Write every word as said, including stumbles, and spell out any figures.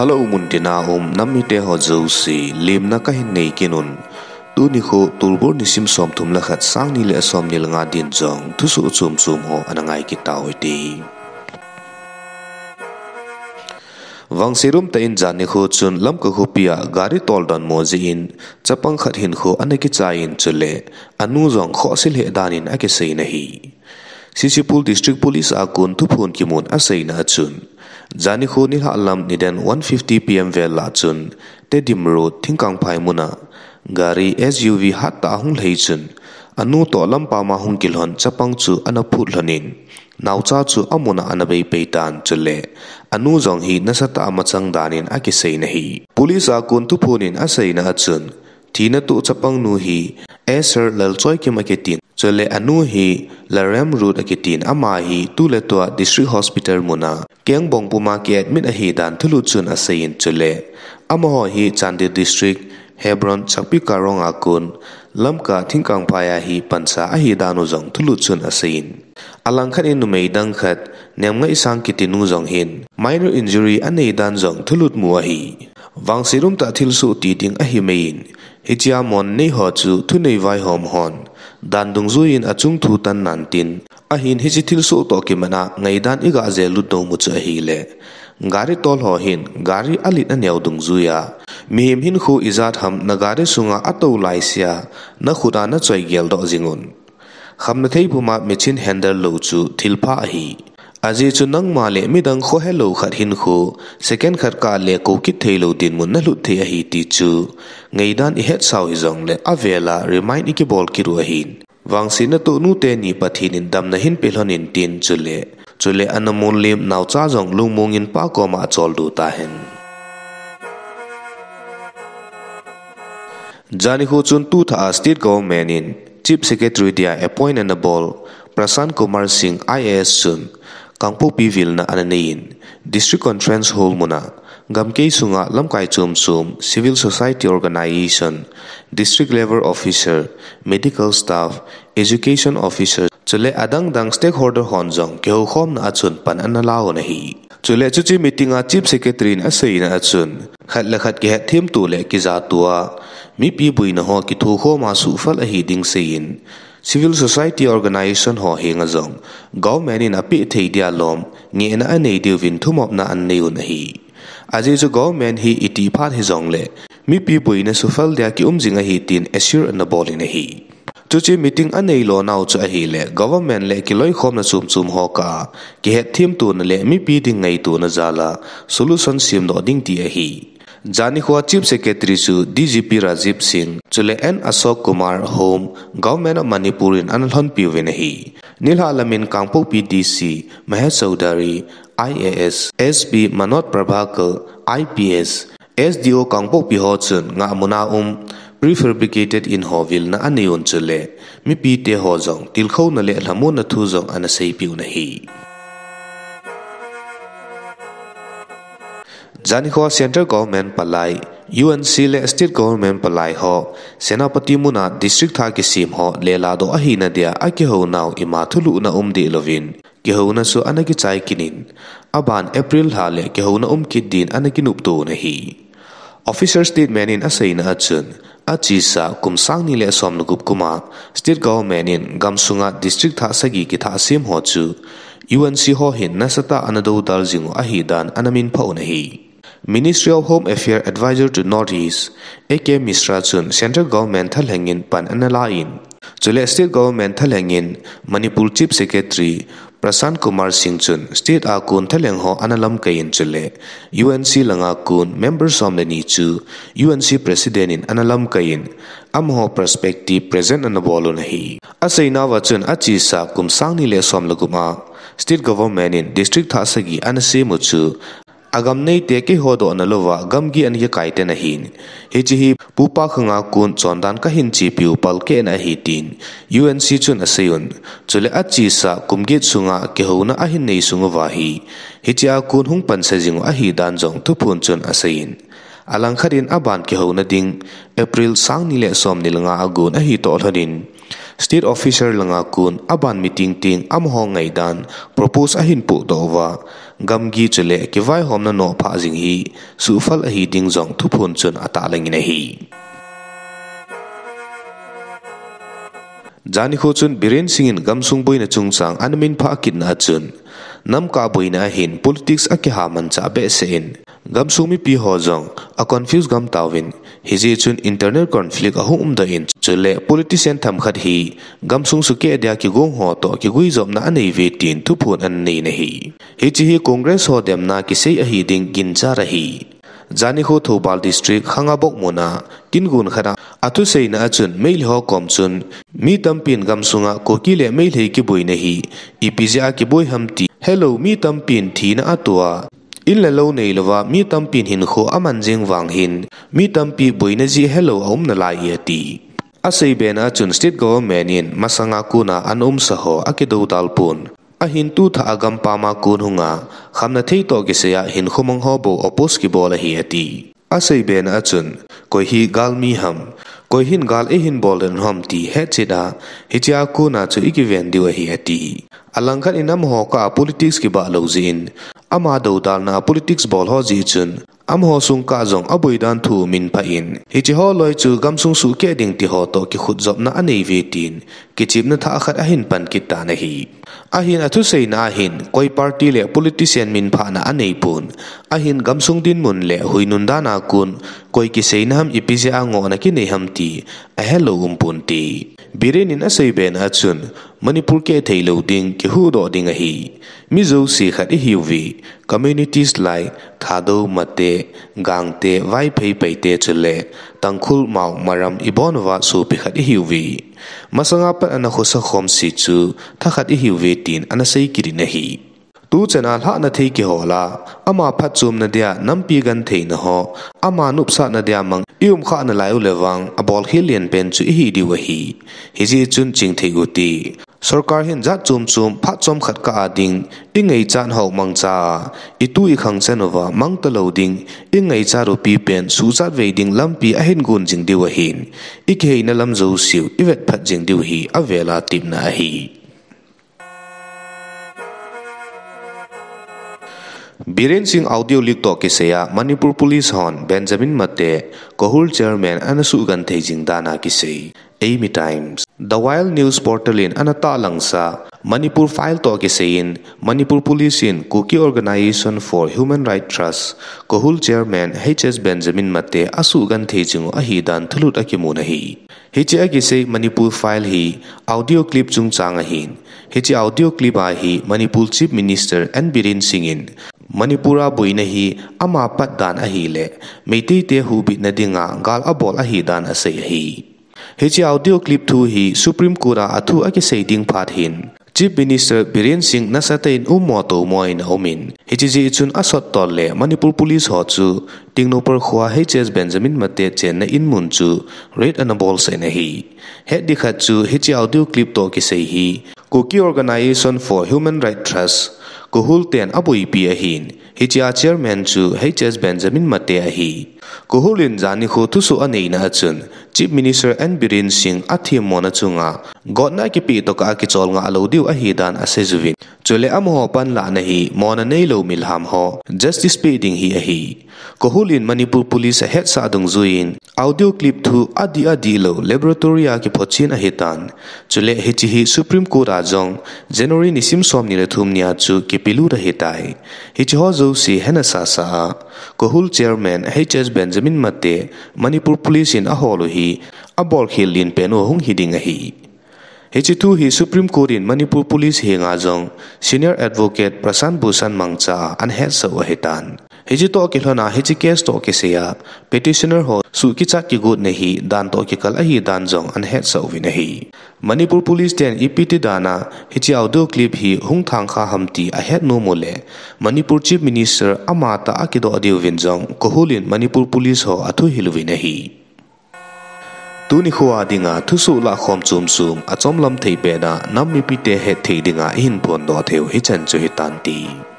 Hello, muntina um nam mite ho jouse, lemna kahin nei kit un. Tuni kho Tolbol nisim som thum le khat, sang ni le som ni le nga din jong thusoh chom chom ho ana ngai kit tau hite. Vangset umtah in jani kho chun Lamka khopi a gari tol donmo jeh in chapang khat hinkho ana kichai in, chule anu jong khohse lheh dan in akisei in ahi. CCPur District Police a kon thuphon kimun aseina a chun, jani kho nilhah lam niden one fifty PM vel lah chun Tedim Road, Thingkangphai mun a gari SUV hattah ahung lhai chun, anu toh lampam a hung kilhon chapang chu ana phut lhon in, naocha chu amun a ana bei pei tan, chule anu jong hi nasatah a machang dan in akisei in ahi. Police a kon thuphon in aseina a chun, thina toh chapang nu hi Esther Lalchoikim akitin, chule anu hi Lalremruot akitin, ama hi tuletua District Hospital mun a kengbong pum a ki-admit ahi dan thulut chun asei in, chule amaho hi Chandel District, Hebron, Chakpikarong a kon, Lamka Thingkangphai a hi pansa ahi dan u jong thulut chun asei in, alangkhat in numei dang khat Nemngaisang kiti nu jong hin minor injury anei dan jong thulut mu ahi. Vangset umtah thilsoh ti ding ahi mai in, hichea mon nei ho chu thunei vaihom hon dan dungjui in achung thu tan nan tin, ahin hiche thilsoh toh kimat a ngaidan iga jel lut nom u chu ahile, gari tol ho hin gari alet aneo dungjui a, mihem hinkho ijat ham na gari sunga atou laisea nakhut a nachoi geldoh jing un. Khamna thei pum a machine handle lou chu thilpha ahi. Ajeh chu nangma le midang khohelou khat hinkho second khat kah le kou kit theilou dinmun nalut thei ahi ti chu ngaidan ihetsau hijongle avel a remind ikibol kit u ahin. Vangsetna toh nute ni Pathen in damna hinpe lhon in tin, chule, chule ana mun lem naocha jong lungmong in pa koma acholdo tahen. Jani kho chun tuthah a State Government in Chief Secretary dia appoint ana bol Prashant Kumar Singh IAS chun Kangpokpi vilna ana nei in, District Conference Hall mun a gamkai sunga lamkai chom chom, civil society organisation, district level officer, medical staff, education officer, chule adang dang stakeholder hon jong kihoukhomna a chun pan ana la un ahi. Chule chuche meeting a Chief Secretary in aseina a chun, khat le khat kihetthem to le kija to a, mipi boina ho kithokhom a suhfel ahi ding sei in, civil society organisation ho henga jong government in apeh thei dia lom ngehna anei diuvin thumopna ana nei un ahi. Ajeh chu government hi itih phat hijongle mipi boina suhfel dia kium jing ahi tin assure ana bol in ahi. Chuche meeting anei lonau chu ahile government le kiloikhomna chom chom ho kah a kihetthem tona le mipi ding ngaitona jal a solution semdoh ding ti ahi. Jani kho a Chief Secretary chu DGP Rajiv Singh, chule N Ashok Kumar, Home, Government of Manipur in ana lhonpi uvin ahi. Nilhah lam in Kangpokpi DC Mahesh Chaudhary, IAS, SP Manoj Prabhakar, IPS, SDO Kangpokpi ho chun ngahmun a um prefabricated in ho vilna anei un, chule mipite ho jong tilkhouna le lhamonna thu jong ana seipeh un ahi. Jani kho a Central Government palai, UNC le State Government palai ho Senapati mun a district thah kisem ho leladoh ahina dia akihounau ima thulhuhna um deh louvin, kihouna chu ana kichai kit in, aban April lha le kihouna um kit din ana kinopto un ahi. Official statement in aseina a chun, achesa kum sang ni le som le gup kum a State Government in gamsunga district thah sagi kithah sem ho chu UNC ho hin nasatah a ana doudal jing u ahidan ana minphah un ahi. Ministry of Home Affairs Advisor to North East, A K Mishra chun Central Government thalheng in pan ana la in, chule State Government thalheng in Manipur Chief Secretary Prashant Kumar Singh chun state a kon thalheng ho ana lamkai in, chule UNC langa kon member som le ni chu UNC President in ana lamkai in, amaho perspective present ana bol un ahi. Aseinauva chun achesa kum sang ni le som le gup a State Government in district thah sagi ana sem u chu agam neite keiho dohna louva gamgi ana kikai ten ahin, hiche hi Pu Pakhanga kon chondan kahin chepiu palkehna ahi tin UNC chun asei un. Chule achesa kum get sunga kihouna ahin nei sung uva hi, hichea kon hung pansa jing u ahidan jong thuphon chun asei in, alangkhat in aban kihouna ding April sang ni le som ni le nga a kon ahi toh lhon in, state official langa kon aban meeting teng amaho ngaidan propose ahin pohdoh uva, gamgi chule kivaihomna nophah jing hi suhphal ahi ding jong thuphon chun atahlang in ahi. Jani kho chun Biren Singh in gamsung boina chungchang ana minphah kitna a chun, namkah boina ahin politics akiha manchah behseh in, gamsung mipi ho jong a confuse gam tauvin, hijeh chun internal conflict ahung umdoh in, chule politician themkhat hi gamsung sukeh dia kigong ho toh kiguijopna anei uve tin thuphon ana nei in ahi. Hiche hi Congress ho demna kisei ahi ding ginchat ahi. Jani kho Thoubal District Khangabok muna kin gon khat a athuseina a chun Meitei ho kom chun mi tampin gamsunga Kuki le Meitei kiboina hi ipi jeh a kiboi ham ti helou mi tampin thina atoh a, in le lou neilouva mi tampin hinkho aman jing vang hin mi tampi boina jeh helou aum nalai e ati. Asei bena a chun state government in masanga kona ana umsa ho akidoudal pon. Ahin tuthah a gampam a kon hunga, khamna thei toh kisai a hinkho mang ho bou oppose kibol ahi ati. Asei bena a chun, koi hi gal mi ham, koi hin gal eihin bol den ham ti hetchet a, hichea kona chu ikiven diu ahi ati. Alangkhat in amaho kah a politics kibah lou jeh in, ama doudalna a politics bol ho jeh chun, amaho sung kah jong aboidan thu minphah in, hiche ho loi chu gamsung sukeh ding ti ho toh kikhutjopna anei uve tin, kichepna thah khat ahin pan kit tan ahi. Ahin athuseina ahin, koi party le politician minphahna anei pon, ahin gamsung dinmun le huinun dan a kon, koi kiseina ham ipi jeh a ngohna kinei ham ti ahelou um ponte. Biren in asei bena a chun, Manipur keh theilou ding, kihuhdoh ding ahi. Mi jouse khat ihiuve, communities like Thadou, Mate, Gangte, Vaiphei, Paite chule Tangkhul, Mao, Maram ibon uva sopi khat ihiuve. Masanga pat ana khosa khomse chu thakhat ihiuve tin ana sei kit in ahi. Tuchan a lhahna thei kihol a, ama phatchomna dia nampi gentheina ho, ama nopsahna dia mang iumkhah nalai uleh vang abolkhel lenpen chu ihi diu ahi. Hijeh chun chingthei ute. Sorkar hin jat chom chom phat chomkhat kah a ding ingaichat ho mangcha a, itu ikhang chan uva mang talou ding ingaichat u pipen suhchat vei ding lampi ahin gon jing diu ahin, ikiheina lam jouseu ivetphat jing diu hi avel a tepna ahi. Biren Singh audio leak toh kisai a Manipur Police hon Benjamin Mate, KOHUR chairman ana suhgenthei jing dan a kisai. Eimi Times. The Wild News Portal in ana tahlangsah Manipur File toh kisai in Manipur Police in Kuki Organisation for Human Rights Trust, KOHUR chairman H S Benjamin Mate asuhgenthei jing u ahi dan thulut akimun ahi. Hiche a kisei Manipur File hi audio clip chungchang ahin. Hiche audio clip a hi Manipur Chief Minister N Biren Singh in Manipur a boina hi ama pat dan ahileh, Meitei te huhbitna dinga gal abol ahi dan asei ahi. Hiche audio clip thu hi Supreme Court a athu akisei ding phat hin, Chief Minister Biren Singh nasatah in ummo toumo in aumin, hiche jeh chun asot tol le Manipur Police ho chu Tengnoupal khoa H S Benjamin Mate chenna in mun chu raid ana bolsah in ahi. Hetding khat chu hiche audio clip toh kisai hi Kuki Organisation for Human Rights Trust, KOHUR ten aboipi ahin, hiche a chairman chu H S Benjamin Mate ahi. KOHUR in jani kho thusoh aneina a chun, Chief Minister N Biren Singh athemmona chunga gotna akipeh tokah a kichol ngah lou diu ahi dan asei uvin. Chule amaho panlahna hi mona neilou milham ho justice peh ding hi ahi. KOHUR in Manipur Police ahetsah dungjuiyin audio clip thu adih adih lou laboratory a kiphotchen ahitan. Chule hiche hi Supreme Court a jong January nisim somni le thum nia chu kipelut ahitai. Hiche ho jouse hena sasa a, KOHUR chairman H S Benjamin Mate Manipur Police in ahol u hi abolkhel lenpen u hung hiding ahi. Hiche thu hi Supreme Court in Manipur Police henga jong Senior Advocate Prashant Bhushan mangcha a ana hetsah u ahitan. Hiche toh kilhona hiche case toh kisai a petitioner ho suhkichat kigotna hi dan toh kikal ahi dan jong ana hetsah uvin ahi. Manipur Police ten ipi ti dan a hiche audio clip hi hung thangkha ham ti ahet nom uleh, Manipur Chief Minister amatah a akidoh diuvin jong KOHUR in Manipur Police ho athuhil uvin ahi. Tuni khoa dinga thusoh lahkhom chomchom achomlam thei pena nam mipite hetthei dinga ihin phondoh theiu hichan chu hitante.